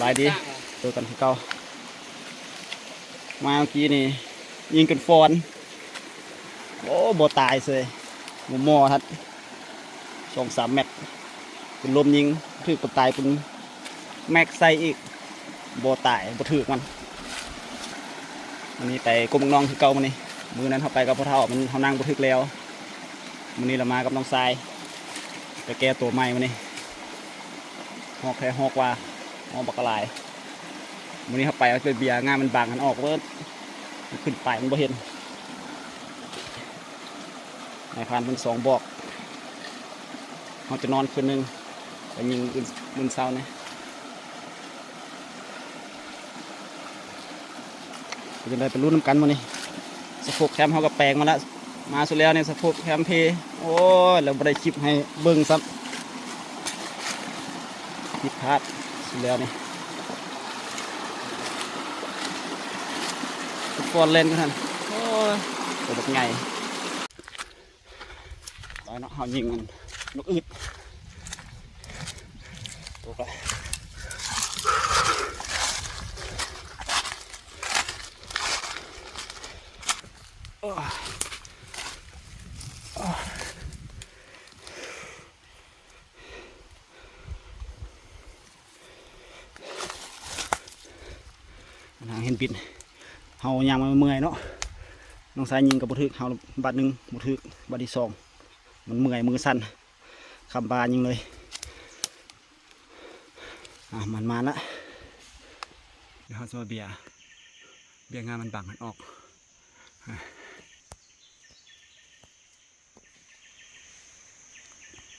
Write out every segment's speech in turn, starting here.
ບາຍດີ ເຈີກັນຄືເກົ່າ. ມາເມື່ອກີ້ນີ້ຍິງຈົນຟອນ ໂອ້ ບໍ່ຕາຍເສີຍ ໝໍໆ ທັດ ສອງສາມແມັດ ເປັນລົມຍິງ ຖືກບໍ່ຕາຍ ເປັນແມັກໃສ່ອີກ ບໍ່ຕາຍ ບໍ່ຖືກມັນ. ມື້ນີ້ໄປກົກໝາກໜອງຄືເກົ່າມື້ນີ້. ມື້ນັ້ນເຮົາໄປກັບພໍ່ເຖົ້າ ມັນ ເຮົານັ່ງບໍ່ຖືກແລ້ວ. ມື້ນີ້ລະມາກັບນ້ອງຊາຍ ໄປແກ້ໂຕໃໝ່ມື້ນີ້. ຮອກແທ້ຮອກວ່າ ຮອກບັກຫຼາຍ. ມື້ນີ້ເຮົາໄປເອົາເບຍ ງາມັນບັງ ມັນອອກເບີດ ມັນຂຶ້ນໄປມັນບໍ່ເຫັນ. ນາຍພານເພິ່ນສອງບອກ ເຮົາຈະນອນຄືນໜຶ່ງ ໄປຍິງມື້ ມື້ເຊົ້ານີ້. ເປັນຈັ່ງໃດ ໄປລຸ້ນນຳກັນມື້ນີ້. ສະໂຄບແຄມເຮົາກໍແປງມາລະ ມາສຸດແລ້ວນີ້ ສະໂຄບແຄມເພ. ໂອ້ຍ ແລ້ວບໍ່ໄດ້ຄລິບໃຫ້ເບິ່ງຊ້ຳ ຜິດພາດສຸດແລ້ວນີ້ ຟອນເລນກັນຫັ້ນ. ໂອ້ຍ ໂຕບັກໃຫຍ່. ໄປເນາະ ເຮົາຍິງມັນນົກອຶດ ຕົກລະ. ໂອ້ຍ ໂອ້ຍ ຫາງເຫັນບິດ ເຮົາຍ່າງມາເມື່ອຍເນາະ. ນ້ອງຊາຍຍິງກໍບໍ່ຖືກ ເຮົາບາດໜຶ່ງບໍ່ຖືກ ບາດທີສອງ ມັນເມື່ອຍ ມືສັ່ນ ຄຳບາຍິງເລີຍ. ອ່າ ມັນມາລະ ດຽວເຮົາຊິມາເບຍ ເບຍງາມັນບັງມັນອອກ.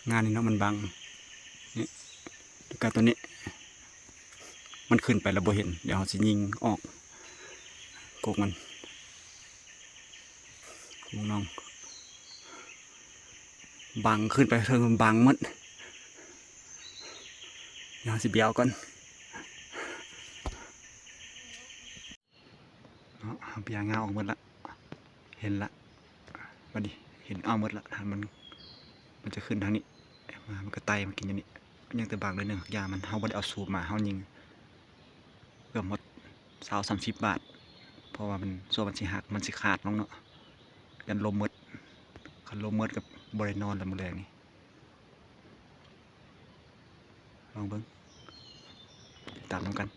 ງານີ້ເນາະ ມັນບັງ ນີ້ ແລ້ວກະໂຕນີ້ ມັນຂຶ້ນໄປແລ້ວບໍ່ເຫັນ. ດຽວເຮົາຊິຍິງອອກກົກມັນ ກົກນ້ອງ ບັງຂຶ້ນໄປເທິງ ບັງໝົດ. ດຽວເຮົາຊິເບຍເອົາກ່ອນ. ເນາະ ເຮົາເບຍງາອອກໝົດລະ ເຫັນລະ ບັດນີ້ເຫັນເອົາໝົດລະ. ຖ້າມັນ ມັນຈະຂຶ້ນທາງນີ້ມາ ມັນກໍໄຕ່ມາກິນຢູ່ນີ້. ຍັງແຕ່ບາງໜ້ອຍໜຶ່ງ ຢາມັນ ເຮົາບໍ່ໄດ້ເອົາສູບມາ ເຮົາຍິງເກືອບໝົດຊາວສາມສິບບາດ ເພາະວ່າມັນ ສ່ວນມັນຊິຫັກ ມັນຊິຂາດລົງເນາະ ຢ້ານລົມໝົດ. ຄັນລົມໝົດກໍບໍ່ໄດ້ນອນລະມື້ແລງນີ້. ລອງເບິ່ງ ຕິດຕາມນຳກັນ.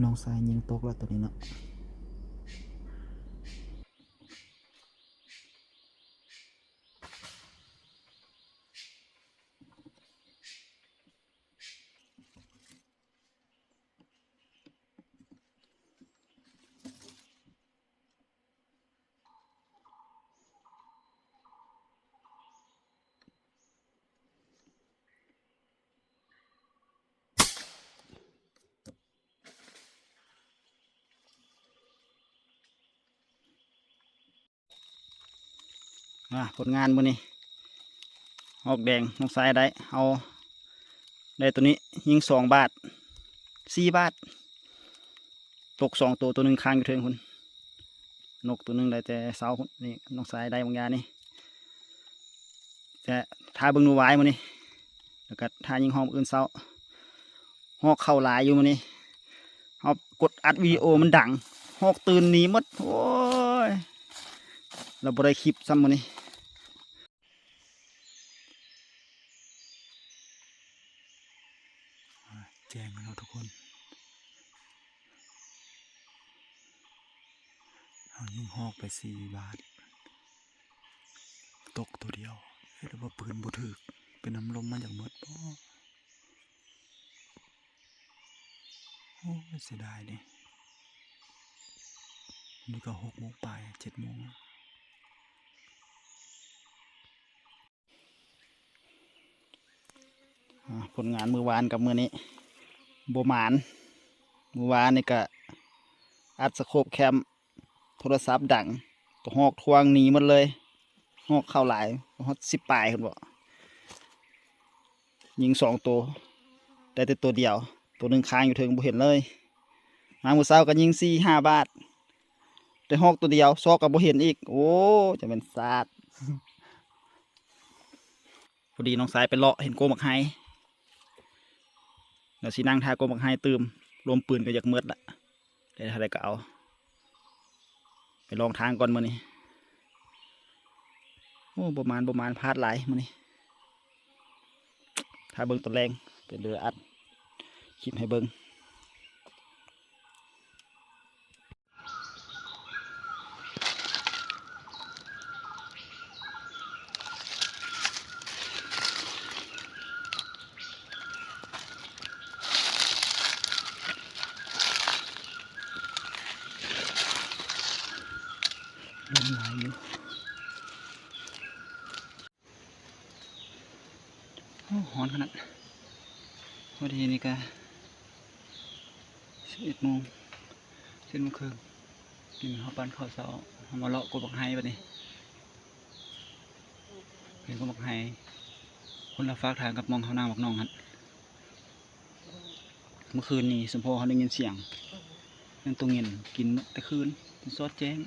ນ້ອງຊາຍຍິງຕົກແລ້ວໂຕນີ້ເນາະ. ອ່າ ຜົນງານມື້ນີ້ ຮອກແດງ ນ້ອງຊາຍໄດ້ ເຮົາໄດ້ໂຕນີ້ ຍິງສອງບາດ ສີ່ບາດ ຕົກສອງໂຕ ໂຕໜຶ່ງຄ້າງຢູ່ເທິງພຸ້ນ ນົກໂຕໜຶ່ງໄດ້ແຕ່ເຊົ້າພຸ້ນ. ນີ້ນ້ອງຊາຍໄດ້ບາງຢ່າງນີ້ ແຕ່ຖ້າເບິ່ງດູວາຍມື້ນີ້ ແລ້ວກໍຖ້າຍິງຮອກມື້ອື່ນເຊົ້າ. ຮອກເຂົ້າຫຼາຍຢູ່ມື້ນີ້ ເຮົາກົດອັດວິດີໂອມັນດັງ ຮອກຕື່ນໜີໝົດ. ໂອ້ຍ ລະບໍ່ໄດ້ຄລິບຊ້ຳມື້ນີ້. ແຈ້ງແລ້ວເນາະທຸກຄົນ. ເຮົາຍິງຮອກໄປສີ່ບາດ ຕົກໂຕດຽວ. ເຮັດວ່າປືນບໍ່ຖືກ ເປັນນຳລົມມາຈາກໝົດບໍ? ໂອ້ຍ ເສຍດາຍເດ້. ນີ້ກໍຫົກໂມງປາຍ ເຈັດໂມງ. ອາ ຜົນງານມື້ວານກັບມື້ນີ້ບໍ່ໝານ. ມື້ວານນີ້ກະອັດສະໂຄບແຄມ ໂທລະສັບດັງ ກະຮອກທວງໜີໝົດເລີຍ. ຮອກເຂົ້າຫຼາຍ ຮອດສິບປາຍພຸ້ນບໍ. ຍິງສອງໂຕ ໄດ້ແຕ່ໂຕດຽວ ໂຕໜຶ່ງຄ້າງຢູ່ເທິງ ບໍ່ເຫັນເລີຍ. ມາມື້ເຊົ້າກໍຍິງສີ່ຫ້າບາດ ໄດ້ຮອກໂຕດຽວ ຊອກກໍບໍ່ເຫັນອີກ. ໂອ້ ຈະແມ່ນສາດ. ພໍດີນ້ອງຊາຍໄປເລາະເຫັນໂກໝາກໄຮ ແລ້ວຊິນັ່ງຖ້າໂກໝາກໄຮຕື່ມ ລົມປືນກໍຢາກໝົດລະ ໄດ້ເທົ່າໃດກໍເອົາ. ໄປລອງທາງກ່ອນມື້ນີ້. ໂອ້ ບໍ່ໝານ ບໍ່ໝານ ພາດຫຼາຍມື້ນີ້. ຖ້າເບິ່ງຕອນແລງ ເປັນເດີອັດຄລິບໃຫ້ເບິ່ງ. ລົມຫຼາຍຢູ່. ໂອ້ ຮ້ອນຂະໜາດ. ພໍດີນີ້ກະສິບເອັດໂມງ ສິບເອັດໂມງເຄິ່ງ ກິນເຂົ້າ ປັ້ນເຂົ້າເຊົ້າ ເຮົາມາເລາະກົກບັກໄຮບັດນີ້. ເຫັນກົກບັກໄຮ ຄົນລະຟາກທາງກັບໝ່ອງເຮົານັ່ງບັກໜ່ອງຫັ້ນ. ເມື່ອຄືນນີ້ ສົມພໍເຮົາໄດ້ຍິນສຽງ ເປັນຕົວເຫງັນກິນແຕ່ຄືນ ຈົນຊອດແຈ້ງ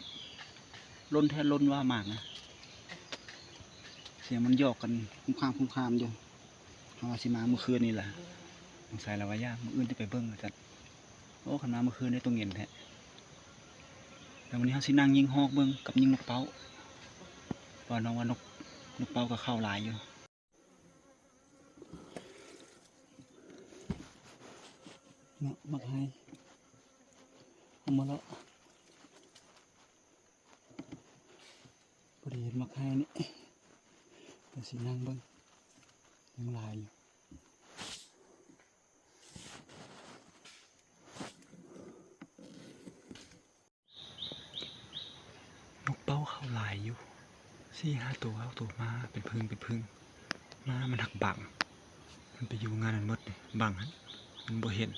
ລົນແທ້ລົນວ່າໝາກນະ. ສຽງມັນຢອກກັນຄຸມຄາມ ຄຸມຄາມຢູ່. ເຮົາວ່າຊິມາມື້ຄືນນີ້ລະ ສົງໄສລາວວ່າຢ້ານ ມື້ອື່ນຈະໄປເບິ່ງວ່າຊັ້ນ. ໂອ້ ຄັນມາມື້ຄືນໄດ້ຕົວເຫງັນແທ້. ແລ້ວມື້ນີ້ເຮົາຊິນັ່ງຍິງຮອກເບິ່ງກັບຍິງນົກເປົ້າ ວ່ານ້ອງວ່ານົກ ນົກເປົ້າກໍເຂົ້າຫຼາຍຢູ່. ເນາະ ໝາກໄຮ ເອົາມາເລາະ ພໍດີເຫັນໝາກໄຮນີ້ ກໍຊິນັ່ງເບິ່ງ ຍັງຫຼາຍຢູ່. ນົກເປົ້າເຂົ້າຫຼາຍຢູ່ ສີ່ຫ້າໂຕ ເກົ້າໂຕ ມາເປັນຜຶ່ງເປັນຜຶ່ງ. ມາມັນຫັກບັງ ມັນໄປຢູ່ງານນັ້ນໝົດເດ້ ບັງຫັ້ນ ມັນບໍ່ເຫັນ.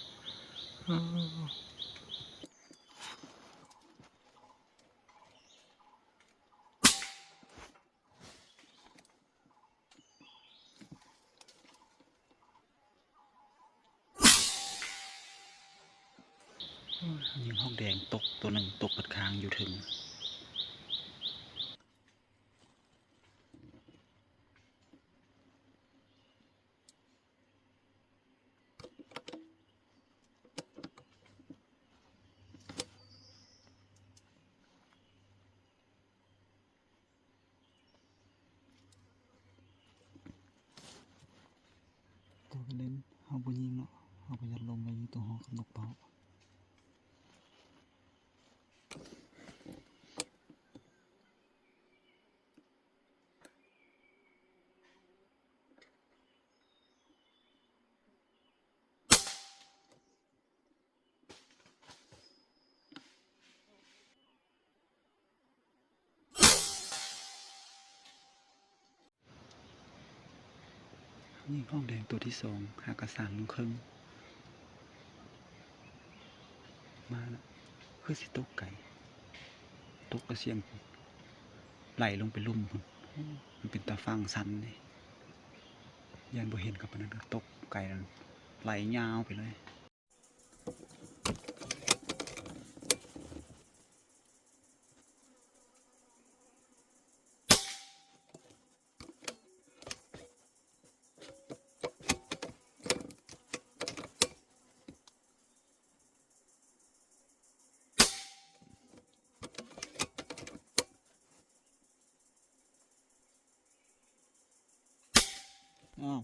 ເອີ ຍິງຮອກແດງຕົກໂຕໜຶ່ງ ຕົກເບິດຄາງຢູ່ເທິງ. ຕົວກະເດັນ ເຮົາບໍ່ຍິງເນາະ ເຮົາກໍຍັດລົມໄວ້ຢູ່ຕົວຮອກກັບນົກເປົ້າ. ຍິງຮອກແດງຕົວທີສອງ ຫາກະສາມໂມງເຄິ່ງ ມາລະ ຄືຊິຕົກໄກ ຕົກກະສຽງໄຫຼລົງໄປລຸ່ມພຸ້ນ. ໂອ້ ມັນເປັນຕາຝັ່ງຊັນເດ້ ຢ້ານບໍ່ເຫັນຄັກປານນັ້ນ ຕົກໄກນັ້ນ ໄຫຼຍາວໄປເລີຍ. ອ້າວ.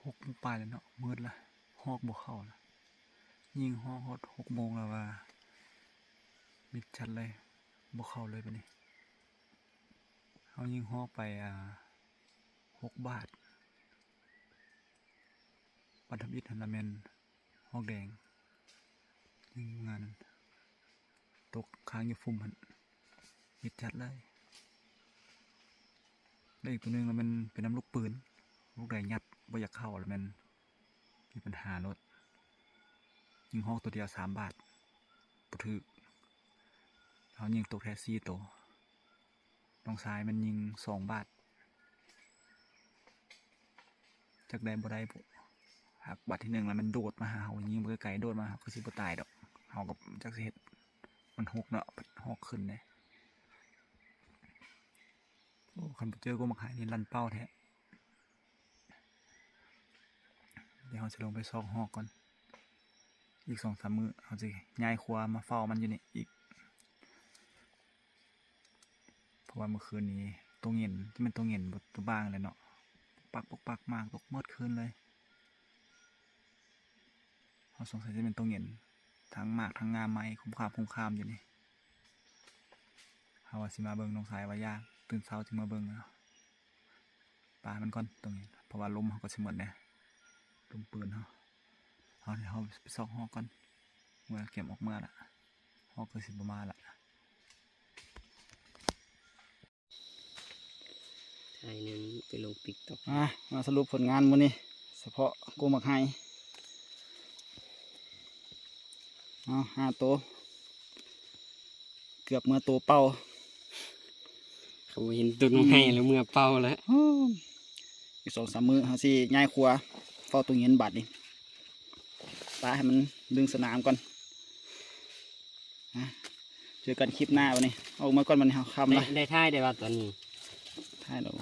ຫົກໂມງປາຍແລ້ວເນາະ ມືດລະ ຮອກບໍ່ເຂົ້າລະ. ຍິງຮອກຮອດຫົກໂມງແລ້ວວ່າ ມິດຈັດເລີຍ ບໍ່ເຂົ້າເລີຍບາດນີ້. ເຮົາຍິງຮອກໄປ ອ່າ ຫົກບາດ ບາດທຳອິດຫັ້ນລະແມ່ນຮອກແດງ ຍິງຢູ່ງານນັ້ນ ຕົກຄ້າງຢູ່ຟຸ່ມຫັ້ນ ມິດຈັດເລີຍ. ແລະອີກຕົວໜຶ່ງລະແມ່ນເປັນນຳລູກປືນ ລູກໃດຍັດບໍ່ຢາກເຂົ້າລະແມ່ນມີບັນຫາໂລດ. ຍິງຮອກຕົວດຽວສາມບາດ ບໍ່ຖືກ. ເຮົາຍິງຕົກແທ້ສີ່ໂຕ. ນ້ອງຊາຍມັນຍິງສອງບາດ ຈັກໄດ້ບໍ່ໄດ້ບຸ. ຫາກບາດທີໜຶ່ງລະມັນໂດດມາຫາເຮົາ ຍິງບໍ່ໄກໆ ໂດດມາ ເຮົາຄືຊິບໍ່ຕາຍດອກ. ເຮົາກໍຈັກຊິເຮັດ ມັນຫົກເນາະ ຫົກຂຶ້ນເດ້. ໂອ້ ຄັນບໍ່ເຈີກົກໝາກໄຮນີ້ລັ່ນເປົ້າແທ້. ດຽວເຮົາຊິລົງໄປຊອກຮອກກ່ອນ ອີກສອງສາມມື້ເຮົາຊິຍ້າຍຄົວມາເຝົ້າມັນຢູ່ນີ້ອີກ ເພາະວ່າມື້ຄືນນີ້ຕົກເຫງັນ ຈະແມ່ນຕົກເຫງັນບໍ່ຕົກບາງແຫຼະເນາະ ປັກໆ ໝາກຕົກໝົດຄືນເລີຍ. ເຮົາສົງໄສຈະແມ່ນຕົກເຫງັນ ທັງໝາກທັງງ່າໄມ້ຄຸມຄາມໆ ຢູ່ນີ້. ເຮົາວ່າຊິມາເບິ່ງ ນ້ອງຊາຍວ່າຢ່າ ຕື່ນເຊົ້າຈຶ່ງມາເບິ່ງເນາະ. ປາມັນກ່ອນຕົງນີ້ ເພາະວ່າລົມເຮົາກໍຊິໝົດແດ່ ລົມປືນເຮົາ. ເຮົາ ເຮົາໄປຊອກຮອກກ່ອນ ເມື່ອກຽມອອກເມືອລະ ຮອກກໍຊິບໍ່ມາລະ. ຖ່າຍແນວນີ້ໄປລົງ TikTok. ອ່າ ມາສະຫຼຸບຜົນງານມື້ນີ້ ສະເພາະກົກໝາກໄຮ. ເອົາ ຫ້າໂຕ ເກືອບເມືອໂຕເປົ່າ. ເຂົາເຫັນຕົ້ນໄມ້ແລ້ວເມືອເປົ່າແລ້ວ. ໂອ້ ອີກສອງສາມມື້ເຮົາຊິຍ້າຍຄົວ ເຝົ້າຕົກເຫງັນບາດນີ້. ປາໃຫ້ມັນດຶງສະໜາມກ່ອນ. ເຈີກັນຄລິບໜ້າບາດນີ້. ອອກເມືອກ່ອນບາດນີ້ ເຮົາຄ່ຳ ໄດ້ ລະ ໄດ້ຖ່າຍໄດ້ວ່າຕອນນີ້ ຖ່າຍແລ້ວ.